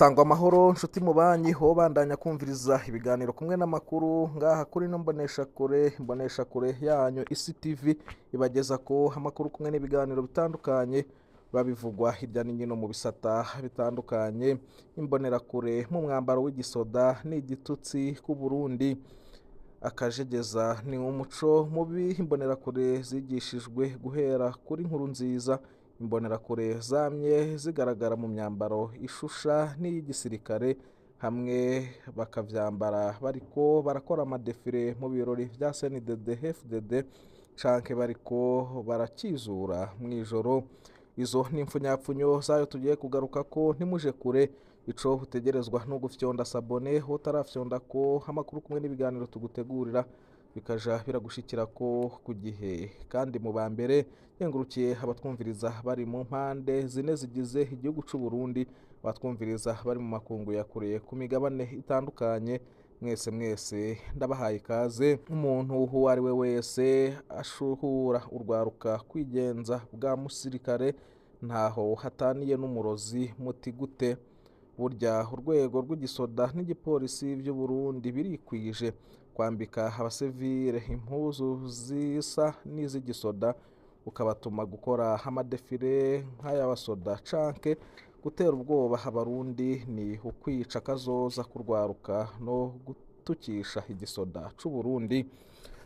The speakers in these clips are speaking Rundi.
Sangwa amahoro nshuti mubanyi ho bandanya kumviriza ibiganiro kumwe n'amakuru ngaha kuri no mboneshakure, imboneshakure yanyu Isi TV ibageza ko amakuru kumwe n'ibiganiro bitandukanye babivugwa hirya no hino mu bisata bitandukanye. Imbonerakure mu mwambaro w'igisoda n'igitutsi ku Burundi akajegeza ni umuco mubi. Imbonerakure zigishijwe guhera kuri nkuru nziza. Imbonerakure zamye zigaragara mu myambaro ishusha n'iy'igisirikare, hamwe bakavyambara bariko barakora amadefire mu birori vya CNDD FDD canke bariko barakizura mw'ijoro. Izo ni impfunyapfunyo zayo tugiye kugaruka ko, ntimuje kure. Ico utegerezwa no gufyonda sabone utarafyonda ko amakuru kumwe n'ibiganiro tugutegurira bikaja biragushikira ko ku gihe kandi mu ba mbere. Yengurukiye abatwumviriza bari mu mpande zine zigize igihugu c'u Burundi, abatwumviriza bari mu makungu ya kure ku migabane itandukanye, mwese mwese ndabahaye ikaze. Umuntu uwo ari we wese ashuhura urwaruka kwigenza bwa musirikare ntaho hataniye n'umurozi. Muti gute? Burya urwego rw'igisoda n'igipolisi vy'u Burundi birikwije. Kwambika abasivile impuzu zisa n'iz'igisoda ukabatuma gukora amadefire nk'ay'abasoda canke gutera ubwoba abarundi ni ukwica akazoza kurwaruka no gutukisha igisoda c'u Burundi.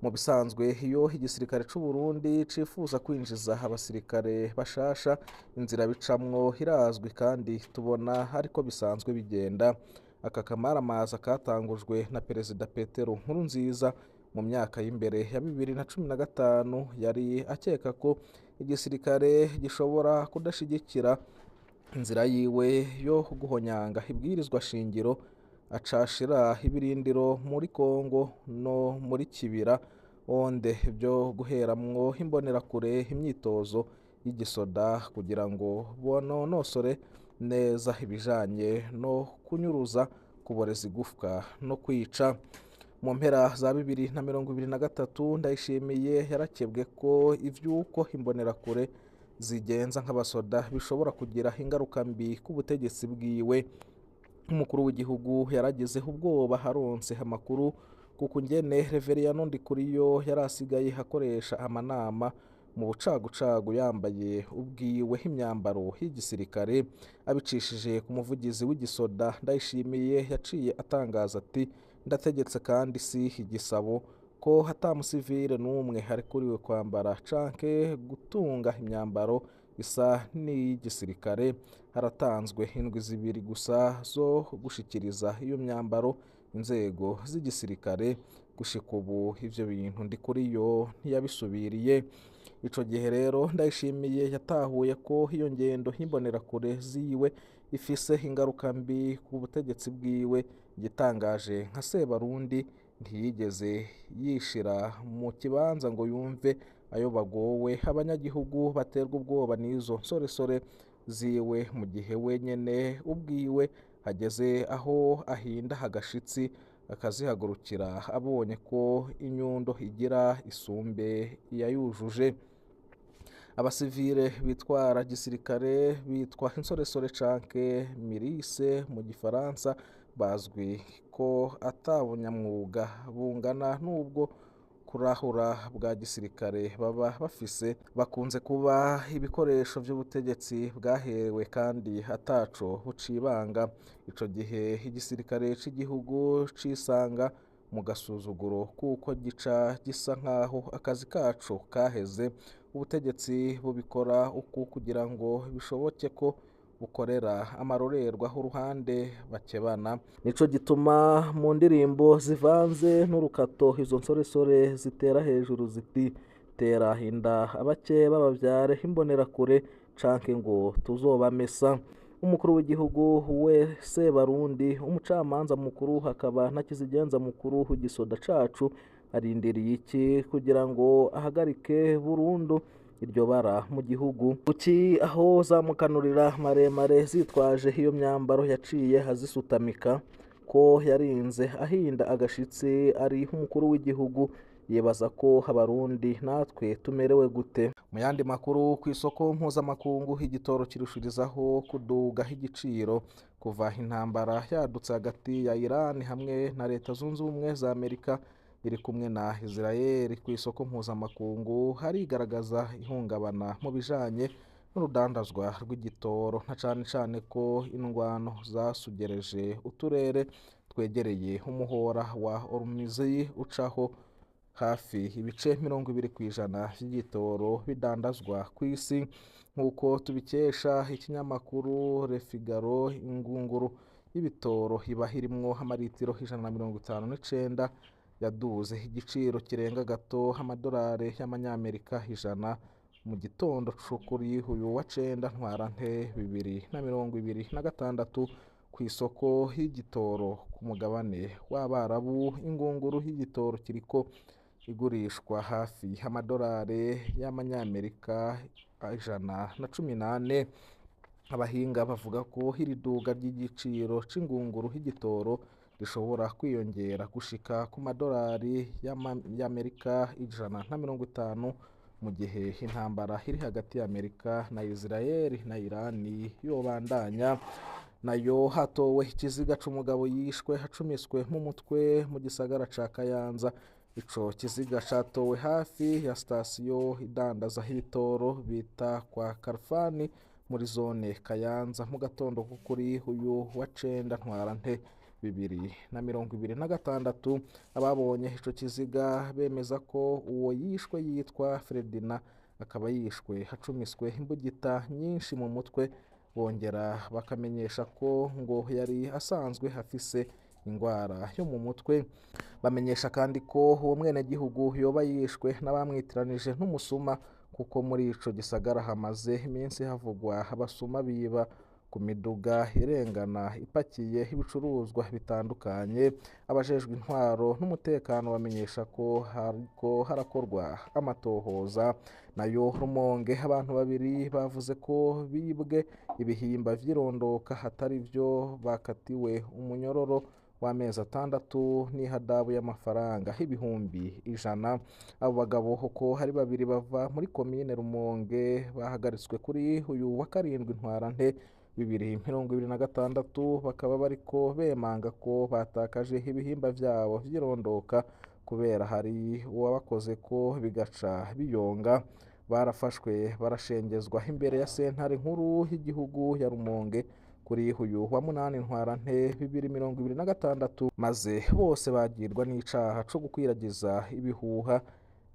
Mu bisanzwe iyo igisirikare c'u Burundi cifuza kwinjiza abasirikare bashasha, inzira bicamwo irazwi kandi tubona ariko bisanzwe bigenda. Aka kamaramaza katangujwe na Perezida Petero Nkurunziza mu myaka y'imbere ya 2015, yari akeka ko igisirikare gishobora kudashigikira inzira yiwe yo guhonyanga ibwirizwa shingiro, acashira ibirindiro muri Kongo no muri Kibira onde byo guheramwo imbonerakure imyitozo y'igisoda kugira ngo bononosore neza ibijanye no kunyuruza, kuboreza igufwa no kwica. Mu mpera za 2023 Ndayishimiye yarakebwe ko ivy'uko imbonerakure zigenza nk'abasoda bishobora kugira ingaruka mbi ku butegetsi bwiwe. Umukuru w'igihugu yaragize ubwoba haronse amakuru kuko ngene Reveriyano Ndikuriyo yarasigaye akoresha amanama mu bucagucagu yambaye ubwiwe imyambaro y'igisirikare. Abicishije ku muvugizi w'igisoda, Ndayishimiye yaciye atangaza ati: ndategetse kandi si igisabo ko hatamusivile n'umwe arekuriwe kwambara canke gutunga imyambaro isa n'iy'igisirikare. Haratanzwe indwi zibiri gusa zo gushikiriza iyo myambaro inzego z'igisirikare. Gushika ubu ivyo bintu Ndikuriyo ntiyabisubiriye. Ico gihe rero Ndayishimiye yatahuye ko iyo ngendo y'imbonerakure ziwe ifise ingaruka mbi ku butegetsi bwiwe. Igitangaje nka Sebarundi ntiyigeze yishira mu kibanza ngo yumve ayo bagowe abanyagihugu baterwa ubwoba n'izo nsoresore ziwe, mu gihe wenyene ubwiwe hageze aho ahinda agashitsi akazihagurukira abonye ko inyundo igira isumbe yayujuje. Abasivile bitwara gisirikare bitwa insoresore canke mirise mu gifaransa, bazwi ko atabunyamwuga bungana n'ubwo kurahura bwa gisirikare baba bafise. Bakunze kuba ibikoresho vy'ubutegetsi bwaherewe kandi ataco bucibanga. Ico gihe igisirikare c'igihugu cisanga mu gasuzuguro kuko gica gisa nkaho akazi kaco kaheze. Ubutegetsi bubikora uku kugira ngo bishoboke ko bukorera amarorerwa uruhande bakebana. Nico gituma mu ndirimbo zivanze n'urukato izo nsoresore zitera hejuru ziti: tera inda abake babavyare imbonerakure canke ngo tuzobamesa. Umukuru w'igihugu we Sebarundi, umucamanza mukuru hakaba na kizigenza mukuru w'igisoda cacu, arindiriye iki kugira ngo ahagarike burundu iryo bara mu gihugu? Kuki aho zamukanurira maremare zitwaje iyo myambaro yaciye azisutamika, ko yarinze ahinda agashitsi ari umukuru w'igihugu Yibaza ko Abarundi natwe tumerewe gute? Mu yandi makuru, ku isoko mpuzamakungu igitoro kirushirizaho kuduga igiciro kuva intambara yadutse hagati ya Iran hamwe na Leta Zunze Ubumwe za Amerika iri kumwe na Israel. Ku isoko mpuzamakungu harigaragaza ihungabana mu bijanye n'urudandazwa rw'igitoro, na cane cane ko indwano zasugereje uturere twegereye umuhora wa Hormuz ucaho hafi ibice 20% vy'igitoro bidandazwa ku isi, nk'uko tubikesha ikinyamakuru Le Figaro. Ingunguru y'ibitoro iba irimwo amaritiro 159 yaduze igiciro kirenga gato amadolari y'amanyamerika 100 mu gitondo co kuri uyu wa 9 Ntwarante 2026. Ku isoko y'igitoro ku mugabane w'Abarabu, ingunguru y'igitoro kiriko igurishwa hafi amadolari y'amanyamerika 114. Abahinga bavuga ko iri duga ry'igiciro c'ingunguru y'igitoro rishobora kwiyongera gushika ku madolari y'Amerika 150 mu gihe intambara iri hagati ya Amerika na Israel na Iran yobandanya. Nayo hatowe ikiziga c'umugabo yishwe hacumiswe mu mutwe mu gisagara ca Kayanza. Ico kiziga catowe hafi ya sitasiyo idandaza ibitoro bita kwa Karfani muri zone Kayanza mu gatondo ko kuri uyu wa 9 Ntwarante 2026. Ababonye ico kiziga bemeza ko uwo yishwe yitwa Ferdinand, akaba yishwe hacumiswe imbugita nyinshi mu mutwe. Bongera bakamenyesha ko ngo yari asanzwe afise ingwara yo mu mutwe. Bamenyesha kandi ko uwo mwenegihugu yoba yishwe n'abamwitiranije n'umusuma, kuko muri ico gisagara hamaze iminsi havugwa abasuma biba ku miduga irengana ipakiye ibicuruzwa bitandukanye. Abajejwe intwaro n'umutekano bamenyesha ko hariko harakorwa amatohoza. Nayo Rumonge, abantu babiri bavuze ko bibwe ibihimba vy'irondoka hatari vyo bakatiwe umunyororo w'amezi 6 n'ihadabu y'amafaranga 100,000. Abo bagabo uko hari babiri bava muri komine Rumonge bahagaritswe kuri uyu wa 7 Ntwarante 2026, bakaba bariko bemanga ko batakaje ibihimba vyabo vy'irondoka kubera hari uwabakoze ko bigaca biyonga. Barafashwe barashengezwa imbere ya sentare nkuru y'igihugu ya Rumonge kuri uyu wa 8 Ntwarante 2026, maze bose bagirwa n'icaha co gukwiragiza ibihuha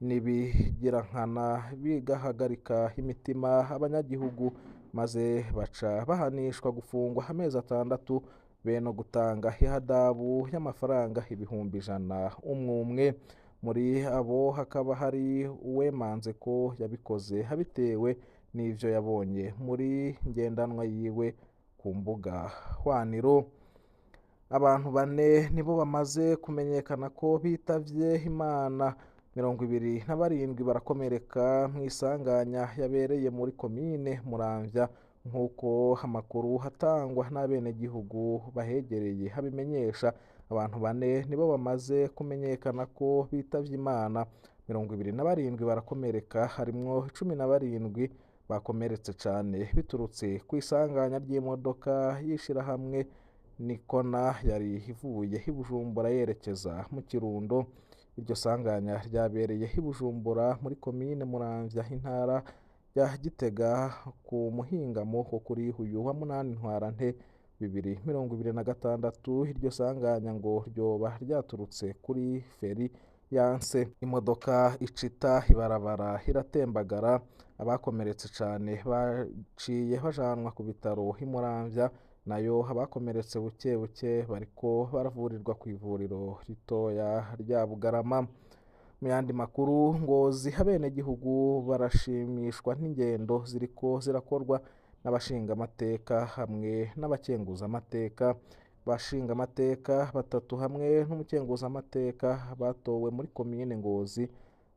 n'ibigirankana bigahagarika imitima abanyagihugu, maze baca bahanishwa gufungwa amezi 6 be no gutanga ihadabu y'amafaranga 100,000 umwe. Muri abo hakaba hari uwemanze ko yabikoze abitewe n'ivyo yabonye muri ngendanwa yiwe ku mbuga hwaniro. Abantu bane nibo bamaze kumenyekana ko bitavye Imana, 27 barakomereka mu isanganya yabereye muri komine Muramvya, nk'uko amakuru hatangwa n'abenegihugu bahegereye abimenyesha. Abantu bane nibo bamaze kumenyekana ko bitavye Imana, 27 barakomereka, harimwo 17 bakomeretse cane biturutse ku isanganya ry'imodoka y'ishirahamwe Nikona yari ivuye i Bujumbura yerekeza mu Kirundo. Iryo sanganya ryabereye i Bujumbura muri komine Muramvya, intara ya Gitega, ku muhingamo wo kuri uyu wa 8 Ntwarante 2026. Iryo sanganya ngo ryoba ryaturutse kuri feri yanse, imodoka icita ibarabara iratembagara. Abakomeretse cane baciye bajanwa ku bitaro i Muramvya, nayo abakomeretse buke buke bariko baravurirwa ku ivuriro ritoya rya Bugarama. Mu yandi makuru, Ngozi abenegihugu barashimishwa n'ingendo ziriko zirakorwa n'abashingamateka hamwe n'abakenguzamateka. Abashingamateka batatu hamwe n'umukenguzamateka batowe muri komine Ngozi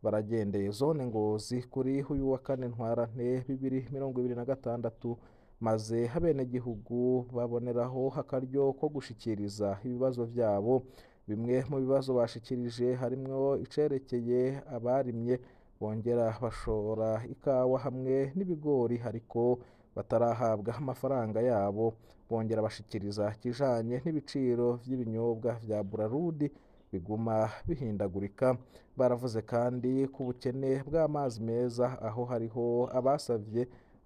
baragendeye zone Ngozi kuri uyu wa 4 Ntwarante 2026, maze abenegihugu baboneraho akaryo ko gushikiriza ibibazo vyabo. Bimwe mu bibazo bashikirije harimwo icerekeye abarimye bongera bashora ikawa hamwe n'ibigori ariko batarahabwa amafaranga yabo. Bongera bashikiriza ikijanye n'ibiciro vy'ibinyobwa vya Brarudi biguma bihindagurika. Baravuze kandi ku bukene bw'amazi meza, aho hariho abasavye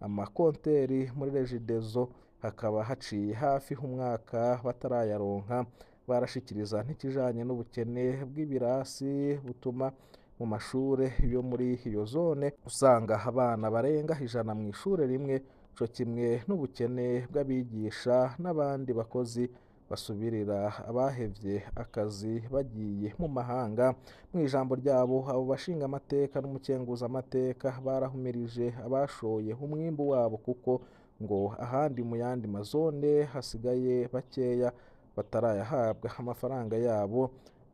amakonteri muri Regideso hakaba haciye hafi umwaka batarayaronka. Barashikiriza n'ikijanye n'ubukene bw'ibirasi butuma mu mashure yo muri iyo zone usanga abana barenga 100 mw'ishure rimwe, co kimwe n'ubukene bw'abigisha n'abandi bakozi basubirira abahevye akazi bagiye mu mahanga. Mw'ijambo ryabo abo bashinga amateka n'umukenguzamateka barahumirije abashoye umwimbu wabo, kuko ngo ahandi mu yandi mazone hasigaye bakeya batarayahabwa amafaranga yabo.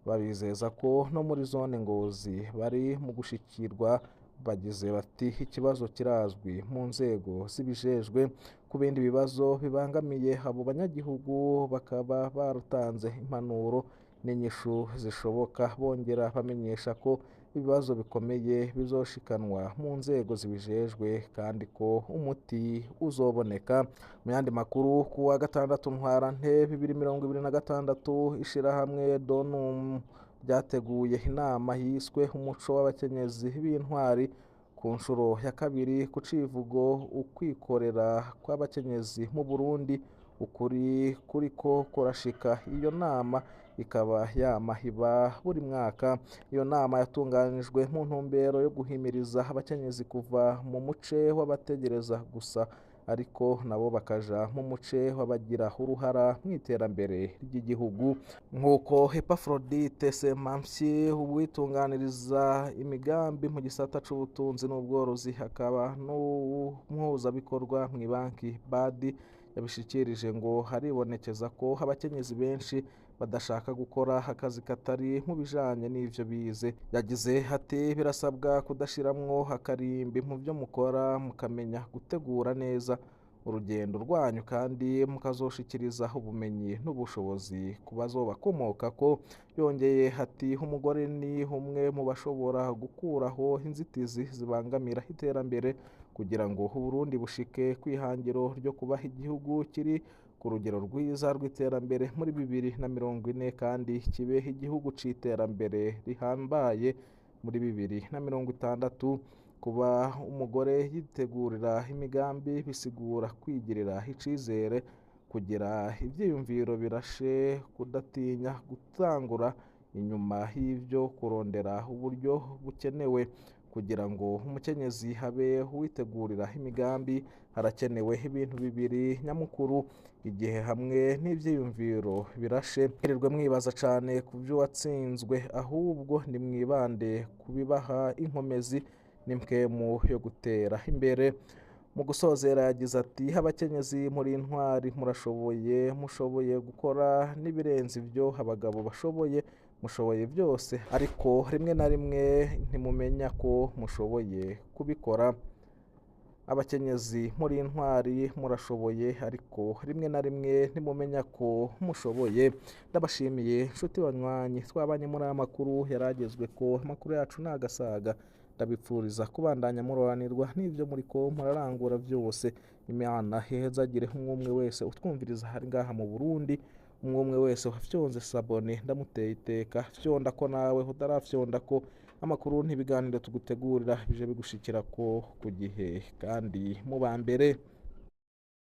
Babizeza ko no muri zone Ngozi bari mu gushikirwa. Bagize bati ikibazo kirazwi mu nzego zibijejwe. Ku bindi bibazo bibangamiye abo banyagihugu bakaba barutanze impanuro n'inyishu zishoboka. Bongera bamenyesha ko ibibazo bikomeye bizoshikanwa mu nzego zibijejwe kandi ko umuti uzoboneka. Mu yandi makuru, ku wa gatandatu Ntwarante 2026, ishirahamwe Donum ryateguye inama yiswe umuco w'abakenyezi b'intwari ku nshuro ya kabiri, ku civugo ukwikorera kw'abakenyezi mu Burundi, ukuri kuriko kurashika. Iyo nama ikaba yama iba buri mwaka. Iyo nama yatunganijwe mu ntumbero yo guhimiriza abakenyezi kuva mu muce w'abategereza gusa, ariko nabo bakaja mu muce w'abagira uruhara mw'iterambere ry'igihugu. Nk'uko Epafrodite Semampyi, uwitunganiriza imigambi mu gisata c'ubutunzi n'ubworozi, akaba n'umuhuzabikorwa mw'ibanki BAD, yabishikirije, ngo haribonekeza ko abakenyezi benshi badashaka gukora akazi katari mu bijanye n'ivyo bize. Yagize ati birasabwa kudashiramwo akarimbi mu vyo mukora, mukamenya gutegura neza urugendo rwanyu kandi mukazoshikiriza ubumenyi n'ubushobozi ku bazobakomokako. Yongeye ati umugore ni umwe mu bashobora gukuraho inzitizi zibangamira iterambere kugira ngo Uburundi bushike kw'ihangiro ryo kuba igihugu kiri ku rugero rwiza rw'iterambere muri 2040, kandi kibe igihugu c'iterambere rihambaye muri 2060. Kuba umugore yitegurira imigambi bisigura kwigirira icizere, kugira ivyiyumviro birashe, kudatinya gutangura inyuma y'ivyo kurondera uburyo bukenewe. Kugira ngo umukenyezi abe uwitegurira imigambi harakenewe ibintu bibiri nyamukuru: igihe hamwe n'ivyiyumviro birashe. Mwirirwe mwibaza cane ku vyo watsinzwe, ahubwo nimwibande ku bibaha inkomezi n'impwemu yo gutera imbere. Mu gusozera yagize ati abakenyezi muri intwari, murashoboye, mushoboye gukora n'ibirenze ivyo abagabo bashoboye, mushoboye byose, ariko rimwe na rimwe ntimumenya ko mushoboye kubikora. Abakenyezi muri intwari, murashoboye, ariko rimwe na rimwe ntimumenya ko mushoboye. Ndabashimiye nshuti banywanyi twabanye muri aya makuru yaragezwe ko amakuru yacu nagasaga. Ndabipfuriza kubandanya muroranirwa n'ibyo muriko murarangura byose. Imana ihezagire umwe wese utwumviriza hari ngaha mu Burundi, umwe wese wafyonze sabone ndamuteye iteka. Fyonda ko nawe utarafyonda ko amakuru n'ibiganiro tugutegurira bije bigushikira ko ku gihe kandi mu ba mbere.